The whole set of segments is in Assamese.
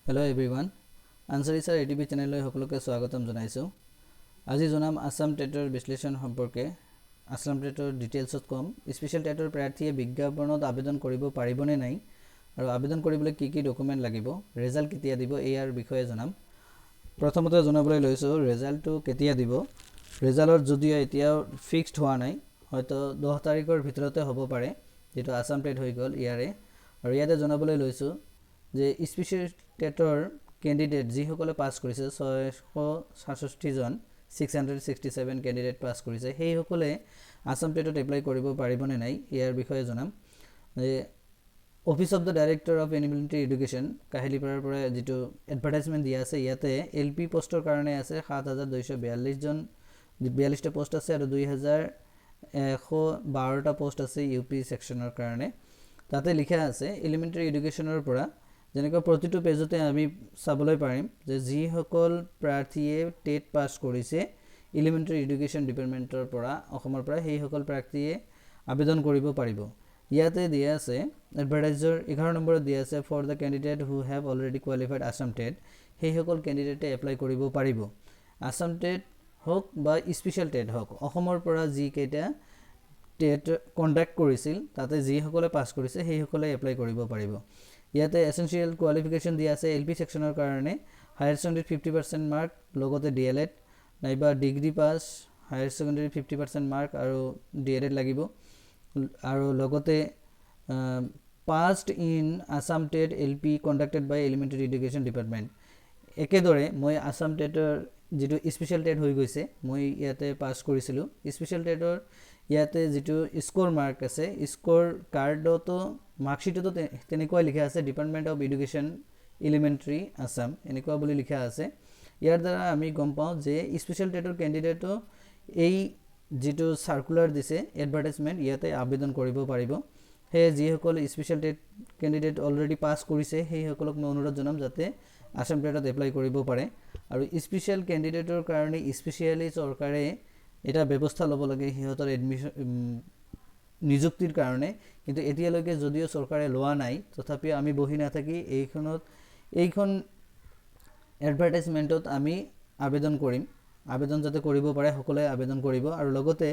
হেল্ল' এভৰিৱান, আনচাৰি ছাৰ এ টি পি চেনেললৈ সকলোকে স্বাগতম জনাইছোঁ। আজি জনাম আছাম টেটৰ বিশ্লেষণ সম্পৰ্কে। আছাম টেটৰ ডিটেইলছত ক'ম, স্পেচিয়েল টেটৰ প্ৰাৰ্থীয়ে বিজ্ঞাপনত আবেদন কৰিব পাৰিবনে নাই আৰু আবেদন কৰিবলৈ কি কি ডকুমেণ্ট লাগিব, ৰেজাল্ট কেতিয়া দিব, ইয়াৰ বিষয়ে জনাম। প্ৰথমতে জনাবলৈ লৈছোঁ ৰেজাল্টটো কেতিয়া দিব। ৰেজাল্টত যদিও এতিয়াও ফিক্সড হোৱা নাই, হয়তো 10 তাৰিখৰ ভিতৰতে হ'ব পাৰে, যিটো আছাম টেট হৈ গ'ল ইয়াৰে। আৰু ইয়াতে জনাবলৈ লৈছোঁ যে স্পেচিয়েল টেটৰ কেণ্ডিডেট যিসকলে পাছ কৰিছে, 667জন, 667 কেণ্ডিডেট পাছ কৰিছে, সেইসকলে আছাম টেটত এপ্লাই কৰিব পাৰিবনে নাই, ইয়াৰ বিষয়ে জনাম যে Office of the Director of Elementary Education, কাহিলীপাৰাৰ পৰা যিটো এডভাৰটাইজমেণ্ট দিয়া আছে, ইয়াতে এল পি পষ্টৰ কাৰণে আছে 7242জন, 42টা পষ্ট আছে আৰু 2112টা পষ্ট আছে ইউ পি ছেকশ্যনৰ কাৰণে। তাতে লিখা আছে এলিমেণ্টেৰী এডুকেশ্যনৰ পৰা যেনেকুৱা প্ৰতিটো পেজতে আমি চাবলৈ পাৰিম যে যিসকল প্ৰাৰ্থীয়ে টেট পাছ কৰিছে এলিমেণ্টেৰী এডুকেশ্যন ডিপাৰ্টমেণ্টৰ পৰা, অসমৰ পৰা, সেইসকল প্ৰাৰ্থীয়ে আবেদন কৰিব পাৰিব। ইয়াতে দিয়া আছে, এডভাৰটাইজৰ 11 নম্বৰত দিয়া আছে, "For the candidate who have already qualified Assam TET", সেইসকল কেণ্ডিডেটে এপ্লাই কৰিব পাৰিব। আছাম টেট হওক বা স্পেচিয়েল টেট হওক, অসমৰ পৰা যিকেইটা টেট কণ্ডাক্ট কৰিছিল, তাতে যিসকলে পাছ কৰিছে সেইসকলে এপ্লাই কৰিব পাৰিব। ইয়াতে এচেঞ্চিয়েল কোৱালিফিকেশ্যন দিয়া আছে। এল পি ছেকশ্যনৰ কাৰণে হায়াৰ ছেকেণ্ডেৰীত 50% মাৰ্ক, লগতে ডি এল এড, নাইবা degree pass, higher secondary 50% mark আৰু ডি এল এড লাগিব আৰু লগতে passed in Assam TET LP conducted by Elementary Education Department। একেদৰে মই আছাম টেটৰ যিটো স্পেচিয়েল টেট হৈ গৈছে, মই ইয়াতে পাছ কৰিছিলোঁ। স্পেচিয়েল টেটৰ ইয়াতে যিটো স্ক'ৰ মাৰ্ক আছে, স্ক'ৰ কাৰ্ডতো, মাৰ্কশ্বিটতো তেনেকুৱাই লিখা আছে, "Department of Education, Elementary, Assam" এনেকুৱা বুলি লিখা আছে। ইয়াৰ দ্বাৰা আমি গম পাওঁ যে স্পেচিয়েল টেটৰ কেণ্ডিডেটো এই যিটো চাৰ্কুলাৰ দিছে, এডভাৰটাইজমেণ্ট, ইয়াতে আবেদন কৰিব পাৰিব। সেয়ে যিসকল স্পেচিয়েল টেট কেণ্ডিডেট অলৰেডি পাছ কৰিছে, সেইসকলক মই অনুৰোধ জনাম যাতে আছাম টেটত এপ্লাই কৰিব পাৰে। আৰু স্পেচিয়েল কেণ্ডিডেটৰ কাৰণে স্পেচিয়েলি চৰকাৰে এটা ব্যৱস্থা ল'ব লাগে সিহঁতৰ এডমিশ্যন, নিযুক্তিৰ কাৰণে। কিন্তু এতিয়ালৈকে যদিও চৰকাৰে লোৱা নাই, তথাপিও আমি বহি নাথাকি এইখন এডভাৰটাইজমেণ্টত আমি আবেদন কৰিম। আবেদন যাতে কৰিব পাৰে, সকলোৱে আবেদন কৰিব। আৰু লগতে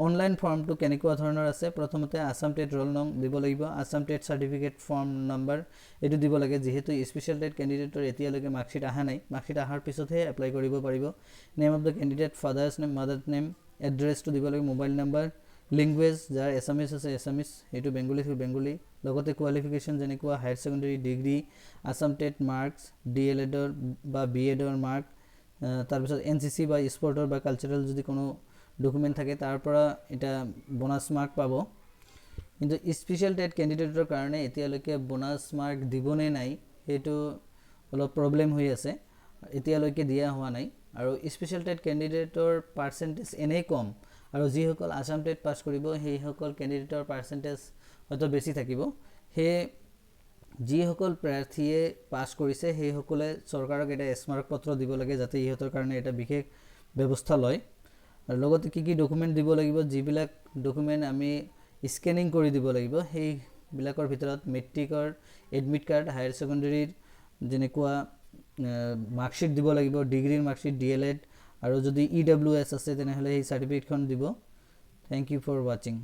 অনলাইন ফৰ্মটো কেনেকুৱা ধৰণৰ আছে, প্ৰথমতে আছাম টেট ৰোল নং দিব লাগিব, Assam TET certificate form number এইটো দিব লাগে। যিহেতু স্পেচিয়েল টেট কেণ্ডিডেটৰ এতিয়ালৈকে মাৰ্কশ্বিট অহা নাই, মাৰ্কশ্বিট অহাৰ পিছতহে এপ্লাই কৰিব পাৰিব। Name of the candidate, father's name, mother's name, এড্ৰেছটো দিব লাগিব, মোবাইল নাম্বাৰ, লেংগুৱেজ, যাৰ এছামিছ আছে এছামিছ, সেইটো বেংগলী থাকিব বেংগলী, লগতে কোৱালিফিকেশ্যন যেনেকুৱা higher secondary, degree, Assam TET marks, D L এডৰ বা বি এডৰ মাৰ্ক, তাৰপিছত এন চি চি বা স্পৰ্টৰ বা কালচাৰেল যদি কোনো ডকুমেণ্ট থাকে, তাৰ পৰা এটা বোনাছ মাৰ্ক পাব। কিন্তু স্পেচিয়েল টেট কেণ্ডিডেটৰ কাৰণে এতিয়ালৈকে বোনাছ মাৰ্ক দিবনে নাই, সেইটো অলপ প্ৰব্লেম হৈ আছে, এতিয়ালৈকে দিয়া হোৱা নাই। আৰু স্পেচিয়েল টেট কেণ্ডিডেটৰ পাৰ্চেণ্টেজ এনেই কম আৰু যিসকল আছাম টেট পাছ কৰিব, সেইসকল কেণ্ডিডেটৰ পাৰ্চেণ্টেজ হয়তো বেছি থাকিব। সেয়ে যিসকল প্ৰাৰ্থীয়ে পাছ কৰিছে, সেইসকলে চৰকাৰক এটা স্মাৰক পত্ৰ দিব লাগে, যাতে ইহঁতৰ কাৰণে এটা বিশেষ ব্যৱস্থা লয়। আৰু লগতে কি কি ডকুমেণ্ট দিব লাগিব, যিবিলাক ডকুমেণ্ট আমি স্কেনিং কৰি দিব লাগিব, সেইবিলাকৰ ভিতৰত মেট্ৰিকৰ এডমিট কাৰ্ড, হায়াৰ ছেকেণ্ডেৰীৰ যেনেকুৱা মাৰ্কশ্বিট দিব লাগিব, ডিগ্ৰীৰ মাৰ্কশ্বিট, ডি এল এড আৰু যদি ই ডাব্লিউ এছ আছে, তেনেহ'লে সেই চাৰ্টিফিকেটখন দিব। Thank you for watching.